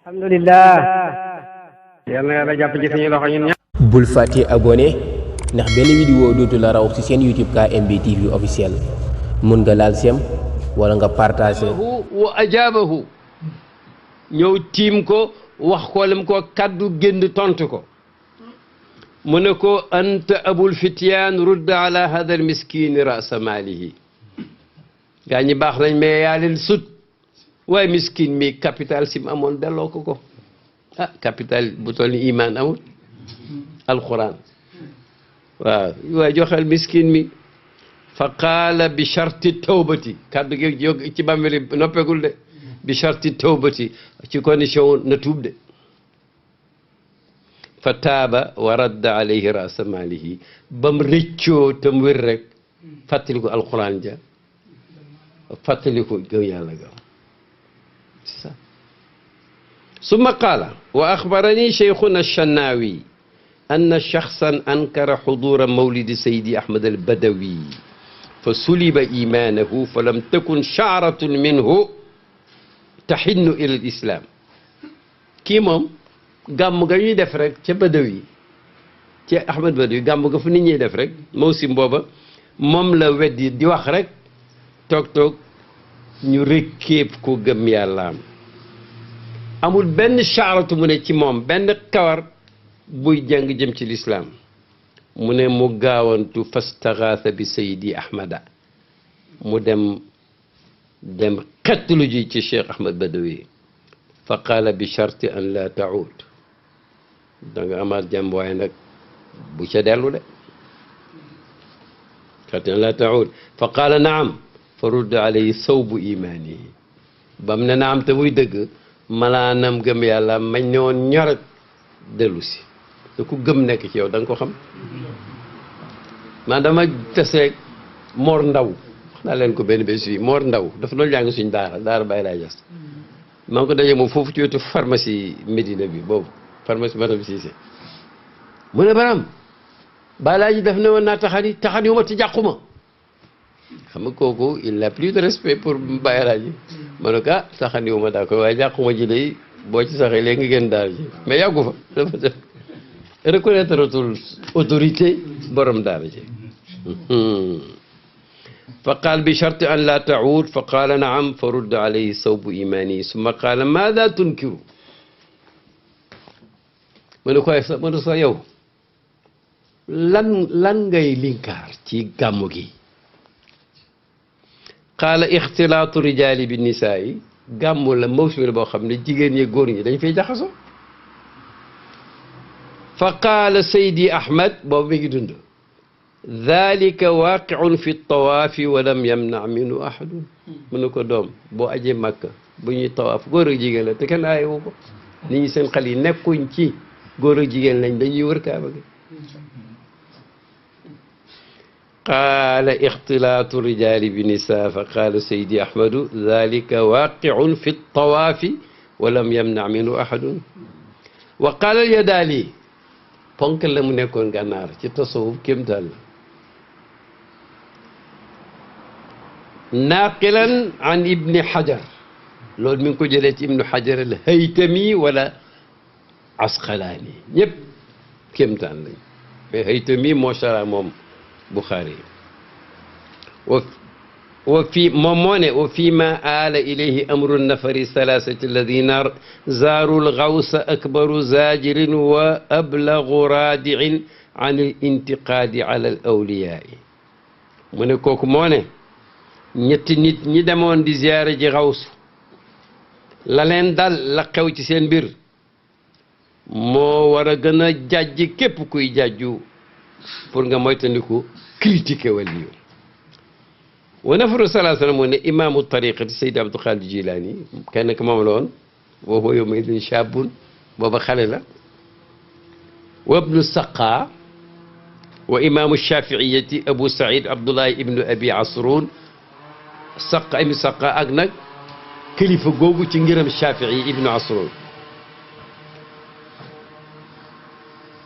alhamdulillah yal na yàlla jàpp ci suñu loxo ñun ñëpp. bul fàtte abonné ndax benn vidéo dootu la raw ci seen YouTube KMB TV officiel mun nga laal sem wala nga partagé. wa ajaabahu ñëw tiim ko wax ko lam ko kaddu génn tontu ko mu ne ko anta abul fityaan rudd ala hada al miskin rasa maalihi gaa ñi baax nañ mais yaa leen sut waaye miskin mi capital sim amoon delloo ko ko ah capital bu toll ni iman amul alquran waaw waaye joxel miskin mi fa qaala bi sharti tawbati kaddu gi jóg ci bàmmeli noppegul de bi sharti tawbati ci condition na tuub de fa taaba wa radda alayhi rasa maalihi bam rëccoo tam wér rek fàttali ko alquran ja fàttali ko gëm yàlla ga summa qaala wa axbarani cheikhuna alchannawi anna shaxsan ankara xudura mawlidi saydi ahmad albadawi fa suliba imaanahu fa lam takun shaaratun minhu taxinnu ila alislam kii moom gàmm ga ñuy def rek ca badawi ci ahmad badawi gàmm ga fu nit ñuy def rek mawsim booba moom la weddi di wax rek toog ñu rekkeeb ko gëm yàllaam amul benn shaaratu mu ne ci moom benn kawar buy jàng jëm ci lislaam mu ne mu gaawantu fastaxaasa bi sayidi ahmada mu dem xettlu ji ci cheikh ahmad badawi fa qaala bi charti an la taud da nga amaat jàmm waaye nag bu ca dellu de charti an la taud fa qaala naam fa rudd alayhi sawbu imaanihi bam ne naam te muy dëgg malaanam gëm yàlla mañ ne woon ñoret dellu si te ku gëm nekk ci yow da nga ko xam man dama teseeg Mor Ndaw wax naa leen ko benn bés fii Mor Ndaw dafa doon jàng suñ daara Baye Laye Niass maa ngi ko daje moom foofu ci wetu pharmacie Médina bi boobu pharmacie Madame Cissé mu ne Baram Baye Laye ji daf ne woon naa taxani yu ma ci jàquma xam nga kooku il n'a plus de respect pour Baye Laye ji ma ne ko ah taxani yu ma daa koy waaye jàquma ji lay boo ci saxee léegi nga génn daara ji mais yàggu fa dafa def reconnaître atul autorité borom daara ji fa qaal bi charti an la taud fa qaala naam fa rudd alayhi sawbu imani summa qaala maada tunkiru ma ne koy ma ne sa yow lan ngay linkaar ci gàmmu gi qaala ixtilaatu rijaali bi nisaa yi gàmmu la mawsum la boo xam ne jigéen ñi góor ñi dañ fay jaxasoo fa qaala saydi ahmad boobu mi ngi dund dalika waaqiun fi tawaafi wa lam yamna minhu ahadun mu ne ko doom boo ajee màkka bu ñuy tawaaf góor ak jigéen la te kenn aayewu ko nit ñi seen xel yi nekkuñ ci góor ak jigéen lañ dañuy wër kaaba gi qaala ixtilaatu rijaali bi nisaa fa qaala saydi ahmadu dalika waaqiun fi tawaafi wa lam yamna minhu ahadun wa qaala alyadaali ponk la mu nekkoon gànnaar ci tasawuf kéemtaan la naaqilan an ibni xajar loolu mi ngi ko jëlee ci ibnu xajar al haytami wala asqalaani ñëpp kéemtaan lañ mais haytami moo sara moom buxaari wa fi moom moo ne wa fi ma aala ilayhi amru nafari salaasati alladina zaaru lgawsa akbaru zaajirin wa ablagu raadiin an al intiqaadi ala al awliyaai mu ne kooku moo ne ñetti nit ñi demoon di ziyaare ji xawsu la leen dal la xew ci seen mbir moo war a gën a jàjj képp kuy jàjju pour nga moytandiku critiquer waliyu wa nafaru salaasala moo ne imaamu tariqati Seydi Abdul Xaadir Jilaani kenn ki moom la woon wa huwa yawma idin shaabun booba xale la wa ibnu Saqa wa imaamu Shaafiiyati Abu Saïd Abdullahi ibnu Abi Asrun Saqa ibnu Saqa ak nag kilifa googu ci ngiram Shafii ibnu Asrun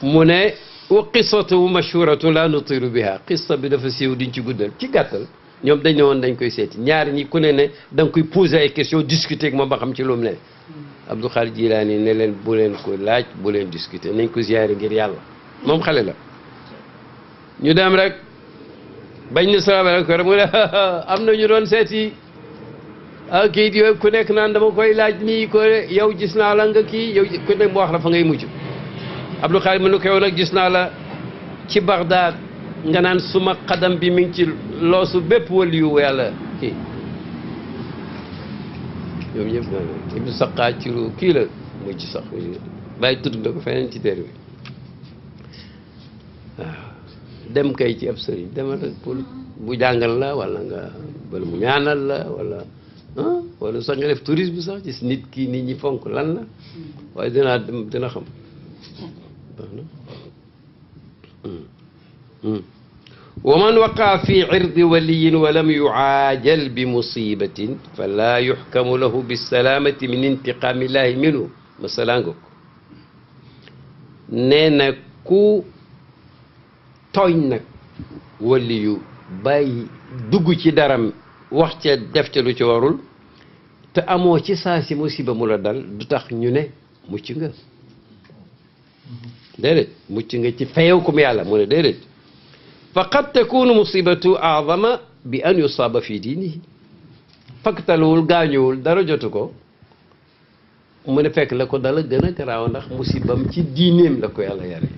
mu ne wa qissatu mashhuratun la nutilu biha qissa bi dafa siiw duñ ci guddal ci gàttal ñoom dañ ne woon dañ koy seeti ñaar ñi ku ne da nga koy poser ay questions discuter ak moom ba xam ci lu mu ne Abdul Xaadir Jilaani ne leen bu leen ko laaj bu leen discuter nañ ko ziyaare ngir yàlla moom xale la ñu dem rek bañ ne salaamaaleykum rek mu ne am na ñu doon seeti kii yooyu ku nekk naan dama koy laaj nii ko yow gis naa la nga kii yow ku nekk mu wax la fa ngay mujj Abdul Xaadir mu ne ko yow nag gis naa la ci Bagdad nga naan suma xadam bi mi ngi ci loosu bépp waliyu yàlla kii ñoom ñëpp ibnu saqaa ci lu kii la mujj sax bàyyi tudd na ko feneen ci téere bi waaw dem kay ci ab sëriñ demal rek pour bu jàngal la wala nga wala mu ñaanal la wala sax nga def tourisme sax gis nit ki nit ñi fonk lan la waaye dina xam wa man waqaa fi irdi waliyin wa lam yuaajal bi musibatin fala yuxkamu lahu bisalaamati min intiqaamillahi minhu masalaango nee na ku tooñ nag waliyu bàyyi dugg ci daram wax ca def ca lu ci warul te amoo ci saa si musiba mu la dal du tax ñu ne mucc nga déedéet mucc nga ci fayew kum yàlla mu ne déedéet fa qad takunu musibatu aadama bi an yusaaba fi diinihi faktaluwul gaañuwul dara jotu ko mu ne fekk la ko dala gën a garaaw ndax musibam ci diineem la ko yàlla yare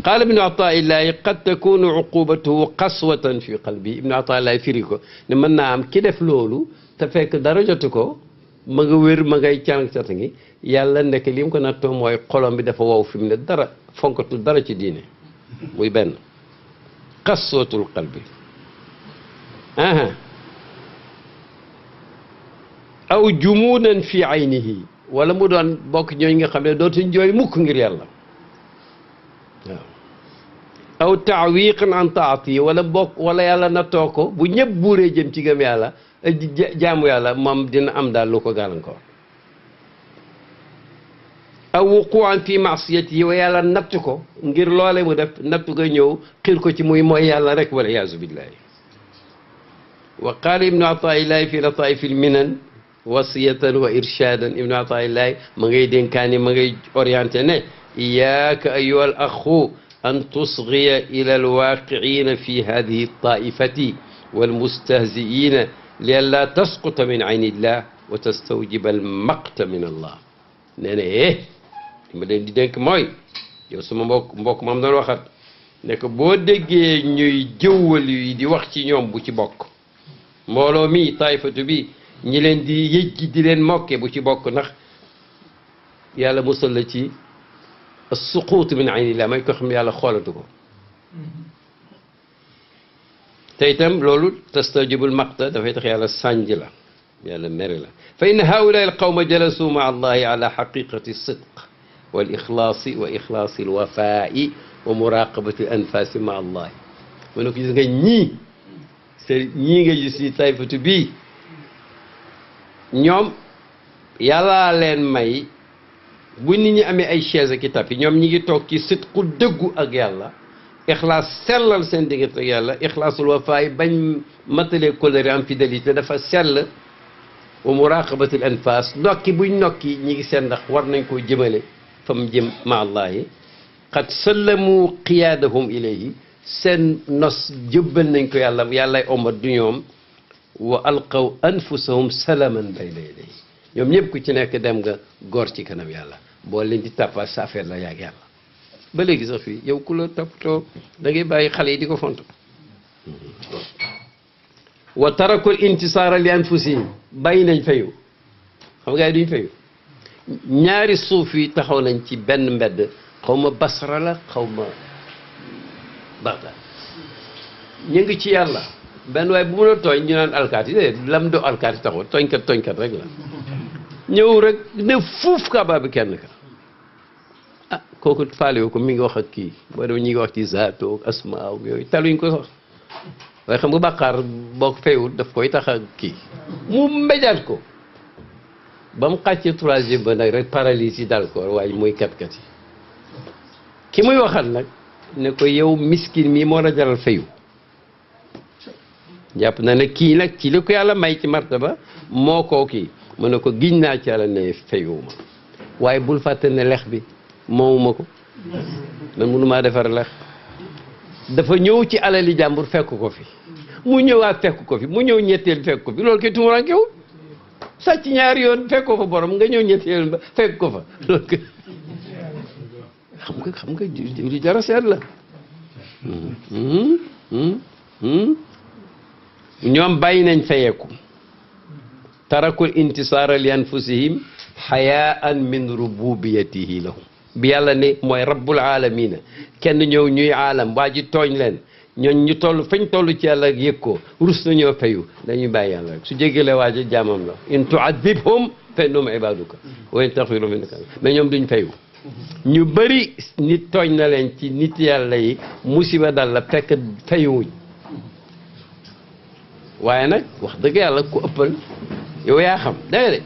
qaala ibnu ataillahi qad takunu uqubatuhu qaswatan fi qalbi ibnu ataillahi firi ko ne mën naa am ki def loolu te fekk dara jotu ko ma nga wér ma ngay càng cata ngi yàlla nekk li mu ko nattoo mooy xolom bi dafa wow fi mu ne dara fonkatul dara ci diine muy benn qaswatul qalbi aw jumuudan fi aynihi wala mu doon bokk ñooñ nga xam ne dootuñ jooy mukk ngir yàlla waaw aw taawiqan an taati wala bokk wala yàlla nattoo ko bu ñëpp buuree jëm ci gëm yàlla jaamu yàlla moom dina am daal lu ko gàllankoor aw wuquan fi maasiyati wa yàlla natt ko ngir loole mu def nattu nga ñëw xil ko ci muy mooy yàlla rek wala iyaazu billahi wa qaala ibnu ataillahi fi lataif alminan wasiyatan wa irshadan ibnu ataillahi ma ngay dénkaani ma ngay orienté ne iyaaka ayuha al axu an tusgiya ila alwaqiina fi hadihi altaifati walmustahziina li an laa tasquta min ayni illah wa tastawjiba almaqta min allah nee na li ma leen di dénk mooy yow sama mbokk moom doon waxat ne ko boo déggee ñuy jëwwal yi di wax ci ñoom bu ci bokk mbooloo mi taifatu bi ñi leen di yëjji di leen mokke bu ci bokk ndax yàlla musal la ci suquut min aynillah may ko xam yàlla xoolatu ko te itam loolu tastajibul maqta dafay tax yàlla sànj la yàlla mere la fa inna haulaa al qawma jalasu maa allahi ala xaqiqati sidq wal ixlaasi wa ixlaasi al wafaai wa muraqabati al anfaasi maa allahi mu ne ko gis nga ñii ñii nga gis ci tayfatu bii ñoom yàllaa leen may bu nit ñi amee ay chaise ak i tapi ñoom ñi ngi toog ci sidqu dëggu ak yàlla ixlaas sellal seen diggante ak yàlla ixlaasul wafaay bañ matalee colère am fidélité dafa sell wa muraqabatil anfas nokki buñ nokki ñi ngi seen ndax war nañ koo jëmale fa mu jëm ma allahi qad sallamu qiyaadahum ilayhi seen nos jëbbal nañ ko yàlla yàllay omat du ñoom wa alqaw anfusahum salaman bayna yadayhi ñoom ñëpp ku ci nekk dem nga góor ci kanam yàlla boo leen di tàppa sa affaire la yaag yàlla ba léegi sax fii yow ku la toppatoo da ngay bàyyi xale yi di ko font wa tarakul intisaara li anfusihim bàyyi nañ fayu xam nga duñ fayu ñaari suuf yi taxaw nañ ci benn mbedd xaw ma Basra la xaw ma Bagdad ñu ngi ci yàlla benn waaye bu mën a tooñ ñu naan alkaati lam do alkaati taxaw tooñkat rek la ñëw rek ne fuuf kaaba bi kenn ka ah kooku faale ko mi ngi wax ak kii boo demee ñi ngi wax ci zaato asmaa yooyu taluñ ko sax waaye xam nga bàkkaar boo ko fayul daf koy tax a kii mu mbéjaat ko ba mu xàccee troisième ba nag rek paralysie yi dal ko waaye muy kat-kat yi ki muy waxal nag ne ko yow miskin mii moo la jaral fayu jàpp na ne kii nag ci li ko yàlla may ci martaba moo koo kii mu ne ko giñ naa ci Yàlla ne fayuma waaye bul fàtte ne lex bi moomuma ko man mënumaa defar lex dafa ñëw ci alali jàmbur fekk ko fi mu ñëwaat fekk ko fi mu ñëw ñetteel fekk ko fi loolu kay tumurankewul sàcc ñaari yoon fekk ko fa borom nga ñëw ñetteel ba fekk ko fa loolu xam nga li jara seet la ñoom bàyyi nañ fayeeku tarakul intisaara li anfusihim xayaan min rububiyatihi lahum bi yàlla ne mooy rabbul alamina kenn ñëw ñuy aalam waa ji tooñ leen ñooñ ñu toll fañ toll ci yàlla yëg ko rus na ñoo fayu dañuy bàyyi yàlla rek su jégalee waa ji jaamam la in tuadibhum fa innahum ibaduka wa in taxfiru minka mais ñoom duñ fayu ñu bëri nit tooñ na leen ci nit yàlla yi musiba dal la fekk fayuwuñ waaye nag wax dëgg yàlla ku ëppal yow yaa xam danga de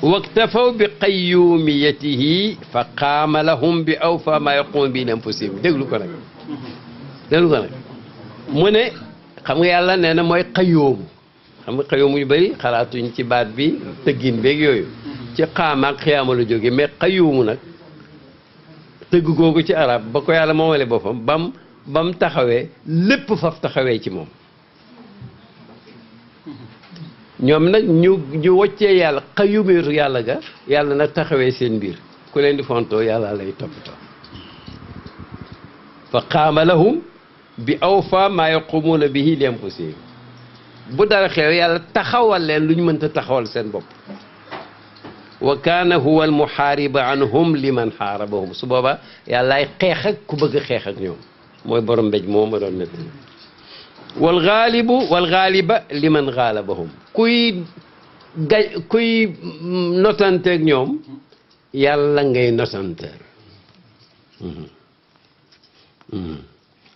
waktafaw bi qayyumiyatihi fa qaama lahum bi awfa ma yaqumu bi anfusihim déglu ko nag mu ne xam nga yàlla nee na mooy qayyum xam nga qayyum yu bëri xalaatuñ ci baat bi tëggin beeg yooyu ci qaama ak xiyaama la jóge mais qayyum nag tëgg googu ci arab ba ko yàlla moomale boppam bam taxawee lépp faf taxawee ci moom ñoom nag ñu woccee yàlla xayumeetu yàlla ga yàlla nag taxawee seen mbir ku leen di fontoo yàlla lay toppatoo fa qaama lahum bi awfa ma yaqumuuna bihi li anfusihim bu dara xew yàlla taxawal leen lu ñu mënta taxawal seen bopp wa kaana huwa al muhaariba anhum liman xaarabahum su booba yàllaay xeex ak ku bëgg a xeex ak ñoom mooy borom mbéj moo ma doon nett wal gaaliba liman gaalabahum kuy notanteeg ñoom yàlla ngay notanteer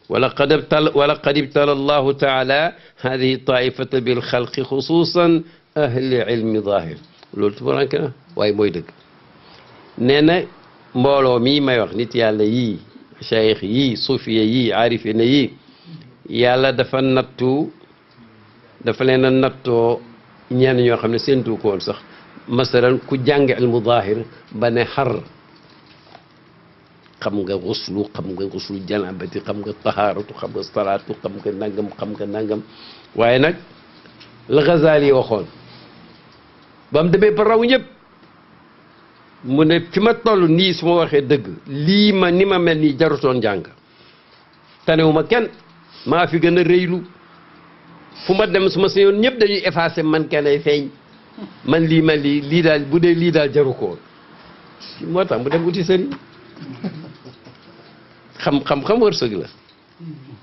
walaqad ibtala allahu taala hadihi taifata bilxalqi xususan ahli ilmi zahir loolu tubaranke na waaye mooy dëgg nee na mbooloo mii may wax nit yàlla yii cheikh yii sufiya yii arifina yii yàlla dafa leen a nattoo ñenn ñoo xam ne séentu ko woon sax masalan ku jàng ilmu zahir ba ne xar xam nga xuslu janabati xam nga tahaaratu xam nga salaatu xam nga nangam waaye nag la Ghazali waxoon ba mu demee ba raw ñëpp mu ne fi ma toll nii su ma waxee dëgg lii ma ni ma mel nii jarutoon jàng tanewuma kenn maa fi gën a rëylu fu ma dem su ma seyoon ñëpp dañuy effacé man kenn ay feeñ man lii daal bu dee lii daal jaru ko moo tax mu dem uti sëriñ xam wërsëg la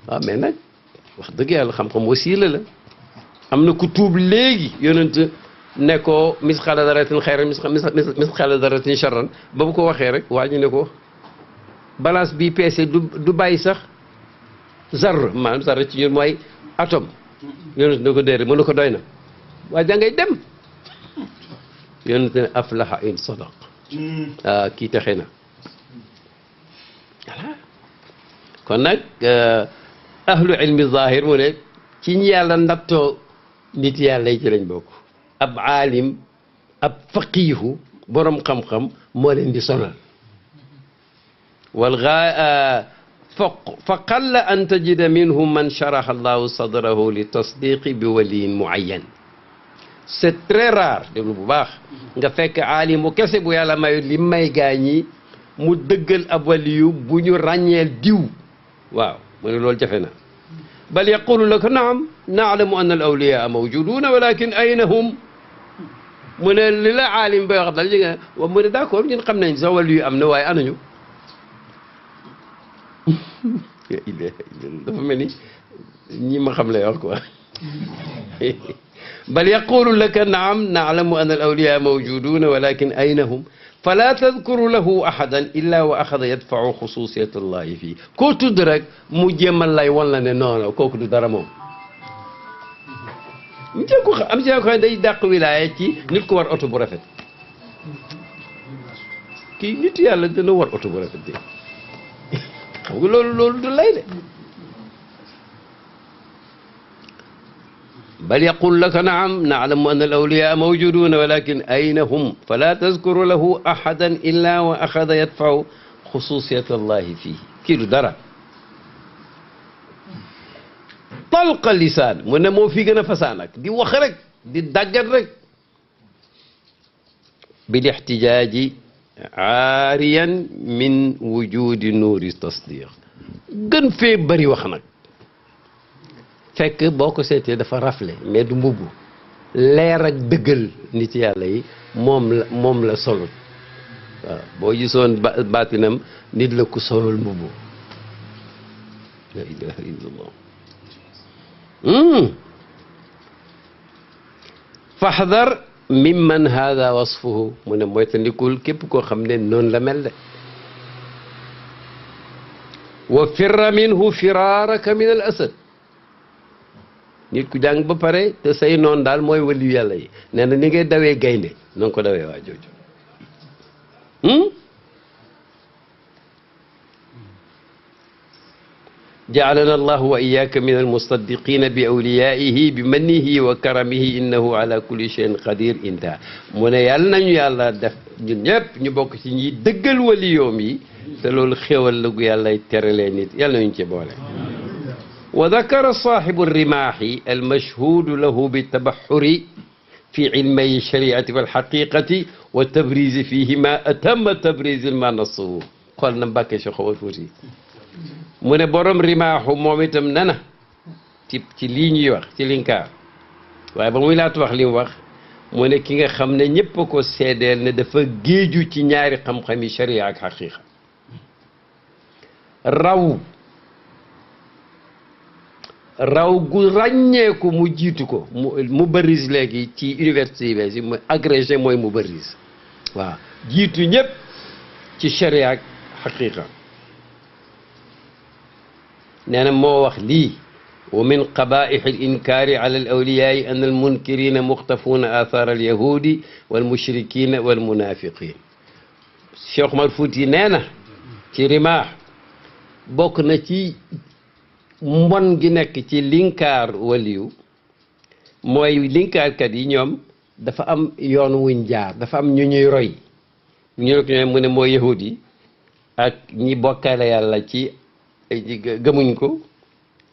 waaw mais nag wax dëgg yàlla xam-xam wasiila la am na ku tuub léegi yonent ne ko misqaala daratin xayran misqaala daratin charran ba bu ko waxee rek waa ñu ne ko balance bi peese du bàyyi sax zarr maanaam zarr ci ñun mooy atome yonent ne ko déere mënu ko doy na waa jàngay dem yonent ne aflaha in sadaq kii texe na voilà kon nag ahlu ilmi zahir mu ne ci ñi yàlla ndattoo nit yàlla yi ci lañ bokk ab aalim ab faqiihu borom xam-xam moo leen di sonal fa qalla an tajida minhum man sharaha allahu sadrahu li tasdiqi bi waliyin muayyan c'est très rare déglu bu baax nga fekk aalimu kese bu yàlla mayu li may gaañi mu dëggal ab waliyu bu ñu ràññeel diw waaw mu ne loolu jafe na bal yaqulu laka naam naalamu anna al awliyaa mawjuduuna walakin ayna hum mu ne li la aalim bay wax dal li nga mu ne d'accord ñun xam nañ sax waliyu am na waaye anañu dafa mel ni ñi ma xam lay wax quoi bal yaqulu laka naam naalamu anna al awliyaa mawjuduuna walakin ayna hum fala tadkuru lahu ahadan illa wa axada yadfau xususiyat allahi fii koo tudd rek mu jéemal lay wan la ne non kooku du dara moom am ci ko day dàq wilaaya ci nit ko war oto bu rafet kii nit yàlla dina war oto bu rafet de xam nga loolu du lay de bal yaqul laka naam naalamu anna al awliyaa mawjuduuna walakin ayna hum fala tazkuru lahu ahadan illa wa axada yadfau xususiyat allahi fihi kii du dara talqa lisaan mu ne moo fi gën a fasaan ak di wax rek di daggat rek bil ixtijaaji aariyan min wujudi nuuri tasdiq gën fee bari wax nag fekk boo ko seetee dafa rafle mais du mbubb leer ak dëggal nit yàlla yi moom la solul waaw boo gisoon baatinam nit la ku solul mbubb la ilaha illallah fahdar mimman hada wasfuhu mu ne moytandikul képp koo xam ne noonu la mel de wa firra minhu firaaraka min al asad nit ku jàng ba pare te say noon daal mooy waliyu yàlla yi nee na ni ngay dawee gaynde noonu ko dawee waa jooju jaalana allahu wa iyaka min almusaddiqina bi awliyaihi bi mannihi wa karamihi innahu ala kulli cheyin qadir inta mu ne yàlla nañu yàlla def ñun ñëpp ñu bokk ci ñi dëggal waliyoom yi te loolu xéwal la gu yàllay teralee nit yàlla nañu ci boole wa dakara saaxibu rimaaxi almashhuudu lahu bitabaxuri fi ilmay shariati walxaqiqati wa tabrisi fihima atama tabrisi ma nassuhu xool na Mbàkke Cheikh Omar Fouti mu ne borom rimaaxu moom itam nana ci lii ñuy wax ci linkaar waaye ba muy laatu wax li mu wax mu ne ki nga xam ne ñëpp a ko seedeel ne dafa géeju ci ñaari xam-xami sharia ak xaqiqa raw gu ràññeeku mu jiitu ko mu bëris léegi ci université yi mu agrégé mooy mu bëris waaw jiitu ñëpp ci sharia ak xaqiqa nee na moo wax lii wa min qabaa'ih al-inkaari ala al-awliyaai an al-munkiriina muxtafuuna aathar al-yahuudi wal-mushrikiina wal-munaafiqiin Cheikh Omar Fouti nee na ci rimaax bokk na ci mbon gi nekk ci linkaar waliyu mooy linkaarkat yi ñoom dafa am yoon wuñ jaar dafa am ñu ñuy roy ñu ne mu ne mooy yahud yi ak ñi bokkaale yàlla ci gëmuñ ko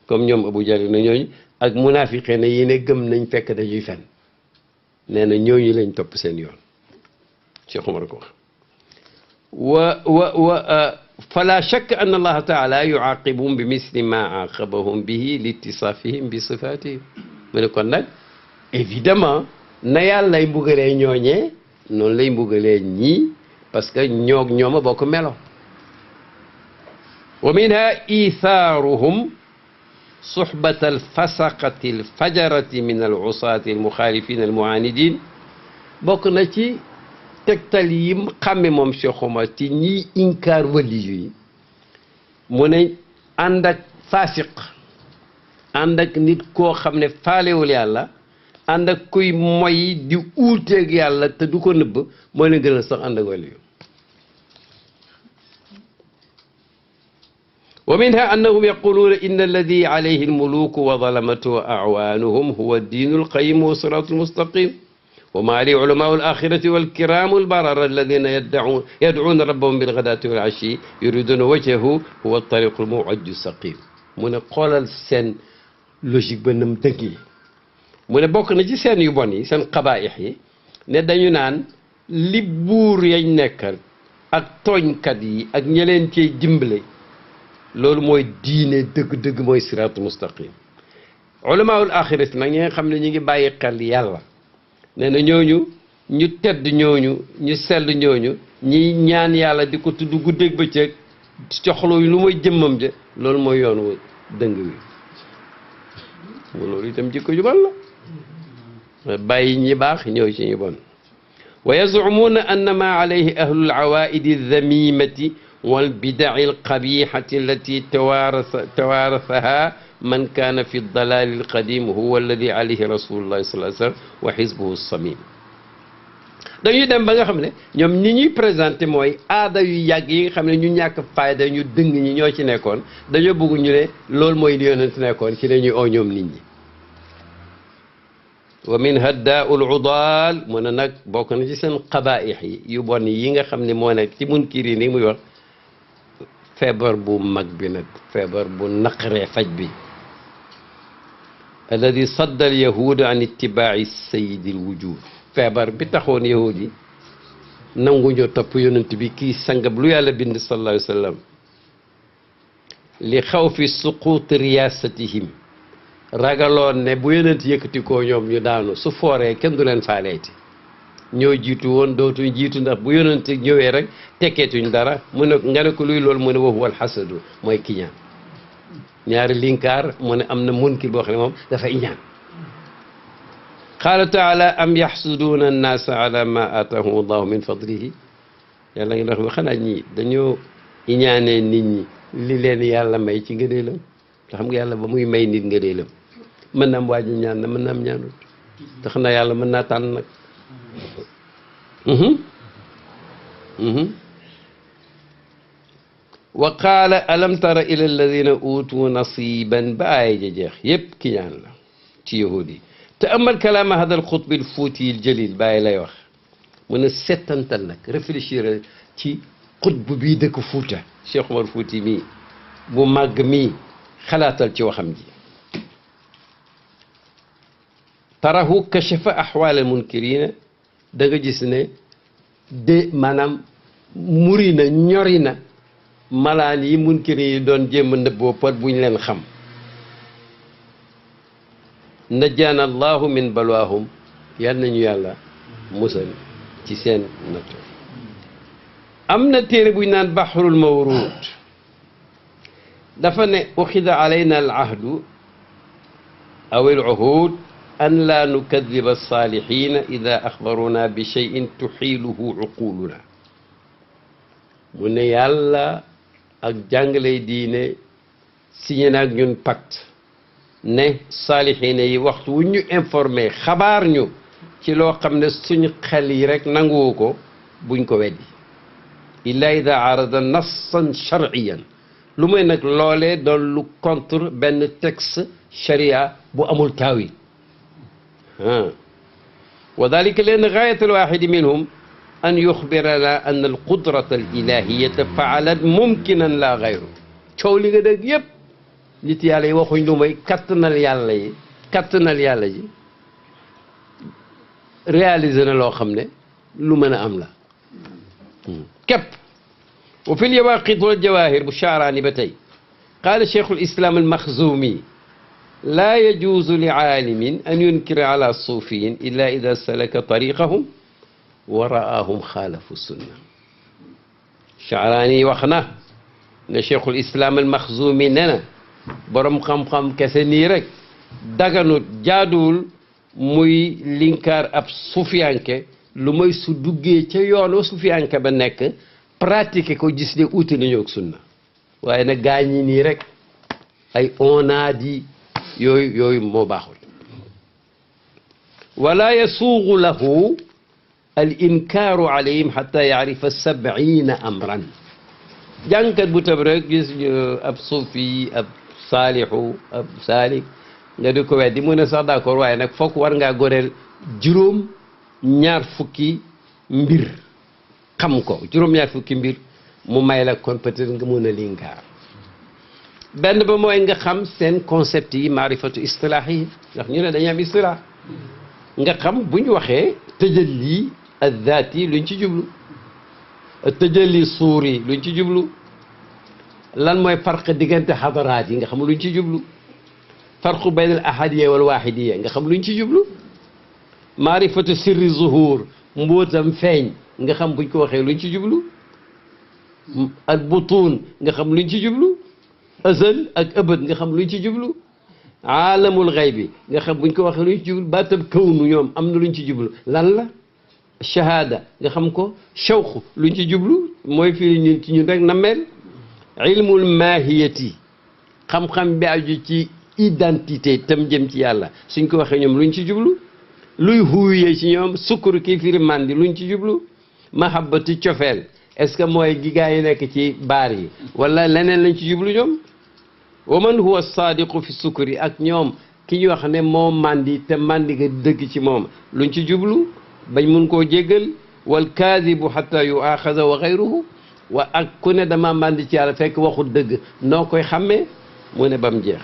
comme ñoom Abu Jahl na ñooñu ak munaafiqee ne yi ne gëm nañ fekk dañuy fen nee na ñooñu lañ topp seen yoon Cheikh Omar ko wax fala shakka an allaha taala yuaqibuhum bi misli ma aqabahum bihi li ittisafihim bi sifatihim mu ne kon nag évidemment na yàlla lay mbugalee ñooñee noonu lay mbugalee ñii parce que ñooma bokk melo wa minha ithaaruhum suhbata alfasaqati alfajarati min alusaati almuxaalifin almuanidin bokk na ci tegtal yi xàmme moom Cheikh Omar ci ñiy inkaar waliyu yi mu ne ànd ak fasiq ànd ak nit koo xam ne faalewul yàlla ànd ak kuy moy di uuteeg yàlla te du ko nëbb moo leen gënal sax ànd ak waliyu wa minha annahum yaquluuna inna alladi alayhi almuluku wa zalamatu wa acwaanuhum huwa addiinu alqayim wa siraatu almustaqim wa ma li ulamaau alaxirati walkiramu albarara alladina yadcuuna rabbahum bilgadaati walcashi yuriduna wajhahu huwa altariqu almuwajju saqim mu ne xoolal seen logique ba nam dëgg yi mu ne bokk na ci seen yu bon yi seen xabaayix yi ne dañu naan li buur yañ nekkal ak tooñkat yi ak ñeleen cee dimbale loolu mooy diine dëgg-dëgg mooy siraatu mustaqim ulamaul axirati nag ñi nga xam ne ñu ngi bàyyi xel yàlla nee na ñooñu ñu tedd ñooñu ñu sell ñooñu ñi ñaan yàlla di ko tudd guddeeg bëccëg coxlo lu mooy jëmmam ja loolu mooy yoon wu dëng wi loolu itam jikko ju bon la bàyyi ñi baax ñëw ci ñu bon wa yazumuuna anna ma alayhi ahlul awaidi aldamimati والبدع القبيحة التي توارثها من كان في الضلال القديم هو الذي عليه رسول الله صلى الله عليه وسلم وحزبه الصميم dañuy dem ba nga xam ne ñoom ñi ñuy présenté mooy aada yu yàgg yi nga xam ne ñu ñàkk fayda ñu dëng ñi ñoo ci nekkoon dañoo bëgg ñu ne loolu mooy li yonent nekkoon ci la ñuy oo ñoom nit ñi wa min haddaa'ul udaal mu ne nag bokk na ci seen qabaa'ix yi yu bon yi nga xam ne moo nekk ci munkiri ni muy wax feebar bu mag bi nag feebar bu naqaree faj bi alladi sadda al yahud an itibaa'i sayidi al wujud feebar bi taxoon yahud yi nanguñoo topp yonent bi kii sangab lu yàlla bind sallallahu alayhi wa sallam li xaw fi suquut riyaasatihim ragaloon ne bu yonent yëkkati koo ñoom ñu daanu su fooree kenn du leen faaleeti ñoo jiitu woon dootuñ jiitu ndax bu yonent ñëwee rek tekkeetuñ dara mu ne nga ne ko luy loolu mu ne wa huwa alxasadu mooy kiñaan ñaari linkaar mu ne am na munkir boo xam ne moom dafa iñaan qaala taala am yaxsuduuna annaasa ala ma aatahum allahu min fadlihi yàlla ngi wax xanaa ñii dañoo iñaanee nit ñi li leen yàlla may ci ngëneelam te xam nga yàlla ba muy may nit ngëneelam mën na am waa ji ñaan na mën na am ñaanut te xam naa yàlla mën naa tànn nag wa qaala alam tara ila alladina utu nasiban ba aaya ja jeex yépp ki ñaan la ci yahud yi te amal kalaama hada alxutbi alfuuti aljalil bàyyi lay wax mu ne settantal nag réfléchir ci xutb bii dëkk Fuuta Cheikh Omar Fuuti mii bu màgg mii xalaatal ci waxam ji tarahu kashafa ahwaal almunkirina da nga gis ne de maanaam muri na ñori na malaan yi munkirin yi doon jéem a nëbboo pot buñ leen xam najjaana allahu min balwaahum yal nañu yàlla musal ci seen nattu am na téere buñ naan bahrul mawruud dafa ne uxida alayna al ahdu aw al uhud an laa nukadiba alsaalihina ida axbaruna bi cheyin tuxiiluhu uquluna mu ne yàlla ak jàngale diine signé na ak ñun pacte ne saalihina yi waxtu wu ñu informé xabaar ñu ci loo xam ne suñu xel yi rek nanguwu ko buñ ko weddi illa ida arada nassan char'iyan lu may nag loolee doon lu contre benn texte charia bu amul taawil wa dalika len gaayat alwaxidi minhum an yuxbirana an alqudrata alilahiyata faalat mumkinan la gayru coow li nga dégg yépp nit yàlla yi waxuñ lu may kattanal yàlla yi kattanal yàlla ji réalisé na loo xam ne lu mën a am la képp wa fi lyawaqit wal jawahir bu Sha'rani ba tey qaala cheikhu lislam almaxzumi laa yajuuzu li aalimin an yunkira ala suufiyin illa ida salaka tariqahum wa raahum xaalafu sunna Sha'rani wax na ne cheikhul islam almaxzumi ne na borom xam-xam kese nii rek daganut jaaduwul muy linkaar ab sufiyanke lu may su duggee ca yoonu sufiyanke ba nekk pratiquer ko gis ne uute nañu ak sunna waaye nag gaañi nii rek ay onaadi yooyu moo baaxul wala yasuugu lahu al inkaaru alayhim xata yaarifa 70 amran jàngkat bu tab rek gis ab suufi ab saalixu ab saalik nga di ko weddi mu ne sax d'accord waaye nag foog war ngaa goreel juróom-ñaar fukki mbir xam ko juróom-ñaar fukki mbir mu may la kon peut-être nga mun a linkaar benn ba mooy nga xam seen concept yi maarifatu istilaax yi ndax ñu ne dañuy am istilaax nga xam bu ñu waxee tëjalli addaati luñ ci jublu tëjalli suuri luñ ci jublu lan mooy farq diggante xadaraat yi nga xam luñ ci jublu farqu bayn al ahadiya wal wahidiya nga xam luñ ci jublu maarifatu sirri zuhur mbootam feeñ nga xam buñ ko waxee luñ ci jublu al butun nga xam luñ ci jublu azal ak ëbët nga xam luñ ci jublu aalamul xaybi nga xam buñ ko waxee luñ ci jublu baatab kawnu ñoom am na luñ ci jublu lan la shahada nga xam ko shawq luñ ci jublu mooy fii ñun ci ñun rek nammeel ilmul maahiyati xam-xam bi aju ci identité tam jëm ci yàlla suñ ko waxee ñoom luñ ci jublu luy huuyee ci ñoom sukkur kii firi mandi luñ ci jublu mahabbati cofeel est-ce que mooy gi gaa yi nekk ci baar yi wala leneen lañ ci jublu ñoom wa man huwa saadiqu fi sukkuri ak ñoom ki ñu wax ne moo màndi te màndi nga dëgg ci moom luñ ci jublu bañ mun koo jéggal wal kaadibu xata yu axada wa xayruhu wa ak ku ne dama màndi ci yàlla fekk waxul dëgg noo koy xàmmee mu ne ba mu jeex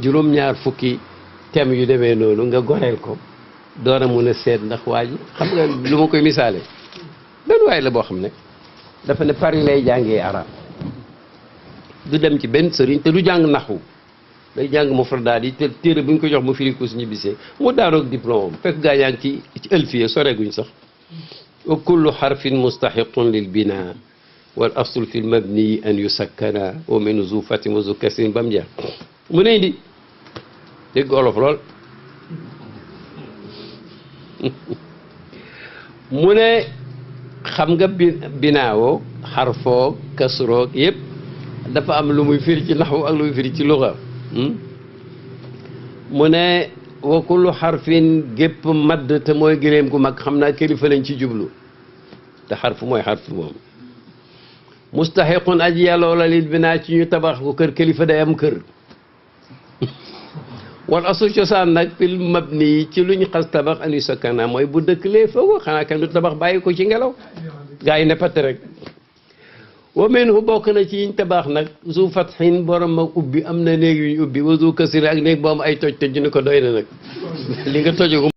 juróom-ñaar fukki thème yu demee noonu nga goreel ko door a mun a seet ndax waa ji xam nga lu ma koy misaale benn waay la boo xam ne dafa ne Paris lay jàngee arab du dem ci benn sëriñ te du jàng naxu day jàng mufradaat yi te téere bu ñu ko jox mu firi ko su ñibbisee mu daaroog diplôme fekk gaa yaa ngi ci ëlfiya soreeguñ sax wa kullu xarfin mustaxiqun lil bina wal aslu fi l mabni an yusakkana wa min zu fatin wa zu kasrin ba mu jeex mu ne indi dégg olof lool mu ne xam nga binaawoo xarfoo kasroog yëpp dafa am lu muy firi ci naxwu ak lu muy firi ci luga mu ne wa kullu xarfin gépp madd te mooy gëléem gu mag xam naa kilifa lañ ci jublu te xarfu mooy xarfu moom mustaxiqun aji yàlloo la lil binaa ci ñu tabax ko kër kilifa day am kër wal asu cosaan nag fil mabni yi ci lu ñu xas tabax ani sakkana mooy bu dëkk lee foofu xanaa kenn du tabax bàyyi ko ci ngelaw gaa yi ne patt rek wa minhu bokk na ci yiñ tabax nag zu fatxin borom ak ubbi am na néeg yuñ ubbi wa zu kasir ak néeg boo am ay toj toj ñu ne ko doy na nag li nga toje ko